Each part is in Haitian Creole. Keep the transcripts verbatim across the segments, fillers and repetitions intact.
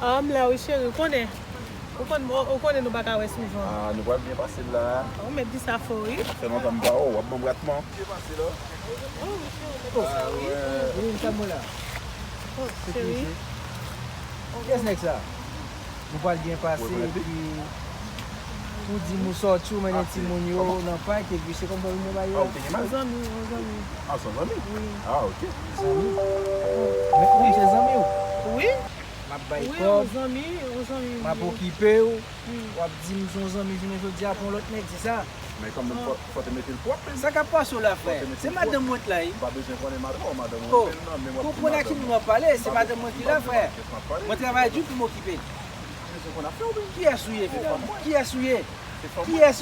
Ah, m la wi, cheri, ou konnen. Ou konn, ou, ou konnen nou pa ka wè souvan. Ah, nou pral byen pase la. Ou mèt di sa fò, wi. Fè lontan m pa wè w, w ap ban m ratman. Byen pase la. Oh, wi, cheri, ou mèt di sa, wi. Wi, sa mwen la. Oh, cheri. Kiyès nèg sa? Nou pral byen pase, epi ou di m ou sòti, ou mennen timoun yo nan pak, epi se kòmsi w vin nan bay yo. Ah, ou te gen mal? Yon zanmi, yon zanmi. Ah, se yon zanmi? Wi. Ah, ok. Zanmi? Men ou se zanmi w? Wi. M ap bay kòb, m ap okipe w, w ap di m se yon zanmi, jounen jodi a pou yon lòt nèg, se sa? Men kanmenm, fò, fò te mete l pwòp, men. Sa k ap pase w la, frè? Se madanm mwen k la, wi. Pa bezwen konnen madanm, madanm mwen, men nan, men w ap di madanm mwen. Konprann a ki moun w ap pale, se madanm mwen ki la, frè. Mwen travay di pou m okipe l. Kiyès ou ye, frè? Kiyès ou ye? Kiyès?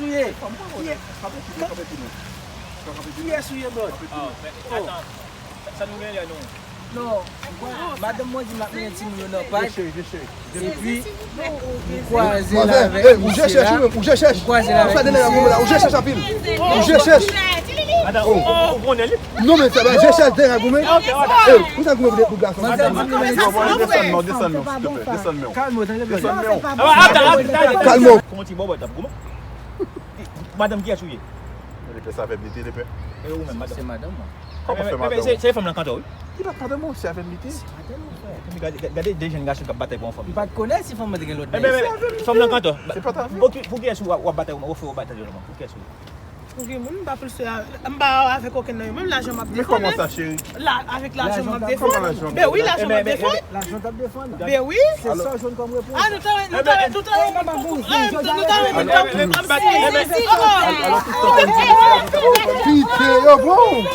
Kiyès ou ye, bro? Oh, men, atan. Sa nou genlè nou? Non. Madanm mwen di m ap mennen timoun yo nan pak. Epi, m kwaze l avèk misye la. M kwaze l avèk misye la. Ou je chèch anpil. Ou je chèch. Madanm, ou, ou, ou konnen li? Non, men se pa je chèch dèyè goumen. Ou sa goumen pou de bout gason. Madanm di m mennen timoun. Desann men w, desann men w, silteplè. Desann men w. Kalme w, tande byen. Kalme w. Kòman ti bòbòt ap goumen? Madanm, kiyès ou ye? Lepè, se avè m li te, lepè. E ou menm, madanm? Se madanm mwen. Kòman fè madanm ou? Se, se fanm nan kanto, wi. Ki lòt madanm ou? Se avè m li te. Se madanm mwen, frè. Epi gade, gade de jèn gason k ap batay pou yon fanm. M pa t konnen si fanm nan te gen lòt nèg. Fanm nan kanto. Se pa ta vi. Pou ki, pou kiyès ou w ap, w ap batay, ou ofri w batay, pou kiyès ou? Pou ki moun? M pa plis, m pa avèk okenn nan yo. Menm lajan m ap defann. Men kòman sa, cheri? La, avèk lajan m ap defann. Ben wi, lajan m ap defann. Lajan t ap defann. Ben wi. Se sa w jwenn kòm repons. Ah, nou ta, nou ta, nou ta, nou ta, Pite yo bon.